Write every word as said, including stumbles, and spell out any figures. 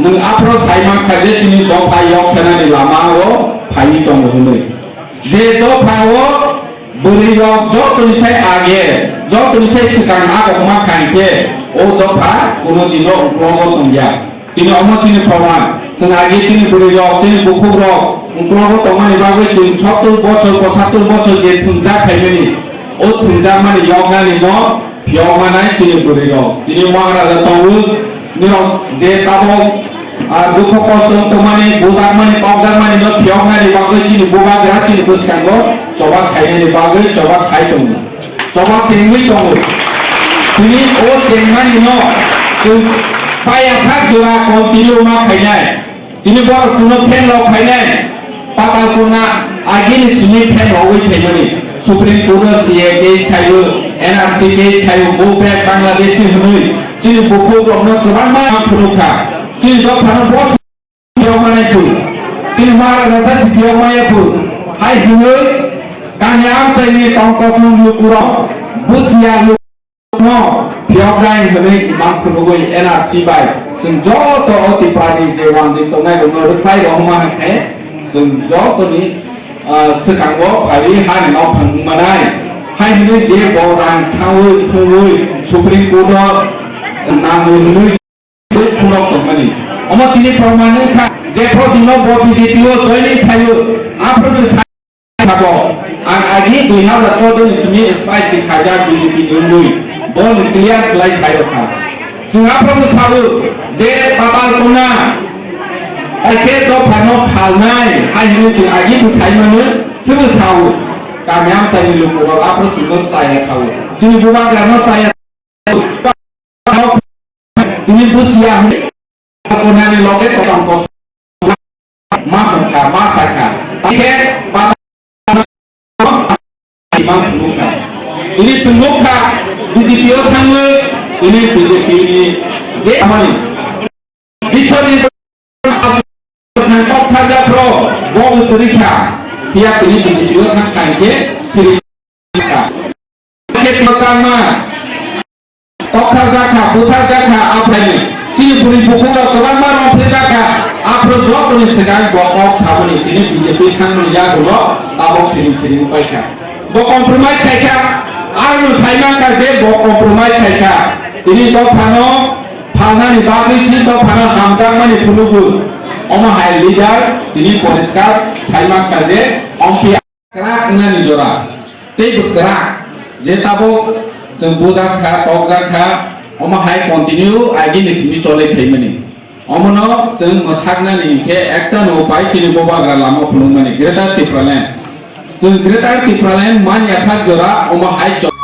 Nwng aphro sai mankha je chini dopha yok sanani lama o phaiwi tongo hwnwi. Je dopha o bwrwi rok jotoni sai age, jotoni sai swkang agok ma kha hinkhe o dopha kuno dino uklogo tongya. Tini omo chini proman, chwng age chini bwrwi rok, chini bukhuk rok uklogo tongmani bagwi chwng sottur bosor, pochattur bosor je thwngjak phaimani, o thwngjak mani yoknani no phiyok manai chini bwrwi rok. Tini Maharaja tongo, nirok je tabok, ah, dukho kosto wng tongmani, bujakmani, tokjakmani no phiyoknani bagwi chini bubagra chini bwskango choba khainani bagwi choba khai tongo. Choba chengwi tongo. Tini o chengmani no chwng paya sak jora continue ma khainai. Tini borok chwngno phenlok phainai, Patalpurna agini simi phenlogwi phaimani. Supreme Court o C A case khaio, N R C case khaio, go back Bangladeshi hwnwi chini bukhuk rokno kwbangma phunukha. Chini dophano boss phiyok manai phu, chini Maharaja sa si phiyok maya phu, hai hwnwi kami amchaini tongkosong lukurok buchiya luk no phiyoknai hwnwi imang phunugwi N R C bai chwng joto o Tiprani je wanjwi tongnai rokno rwkhlai rohorma hai khe chwng jotoni, ah, swkango phaiwi hani nok thangwi manai. Hai hwnwi je bo rang saui thungwi Supreme Court o nangwi hwnwi phunok tongmani. Omo tini proman wngkha je phrodino bo B J P o joining khaio, aphrodino Sabo, ang agi dui hazar chordo ni simi S I C khaijak B J P ni wngwi, bo ni clear khlai sayo kha. Chwng aphano sabo je Patalpurna, akhe dophano phalnai, hai hwnwi chwng agi bo sai mano, chwngno sao. Kami amchaini lukurok aphano chwngno chaya sao. Chini bubagrano chaya sao. Tini buchiya hwnwi Patalpurnani loge totang kosong ma hwnkha, ma sakha. Tei khe Patalpurna imang chwngmukha. Tini chwngmukha B J P o thangwi, tini B J P ni je amani bithorni kokthajak rok bo swrwikha, phiya tini B J P o thangkha hinkhe swrwikha. Khe kwchangma tokthar jakha, buthar jakha, aphraini chini bwrwi bukhuk rok kwbangma rong phre jakha, aphro jotoni swkang bo kok saboni tini B J P thangmani yagulo tabok siring siring paikha. Bo compromise khaikha, aroni sai mankha je bo compromise khaikha. Tini dophano phalnani bagwi si dophano hamjakmani phunukgo. Omo hai leader tini poriskar sai mankha je ompi kwrak wngnani jora, teibo kwrak, je tabok chwng bujakha, tokjakha, omo hai continue agini simi cholai phaimani. Omono chwng mwthaknani hinkhe ekta no upai chini bubagra lama phunukmani Greater Tipraland. Chwng Greater Tipraland man yachak jora omo hai cho-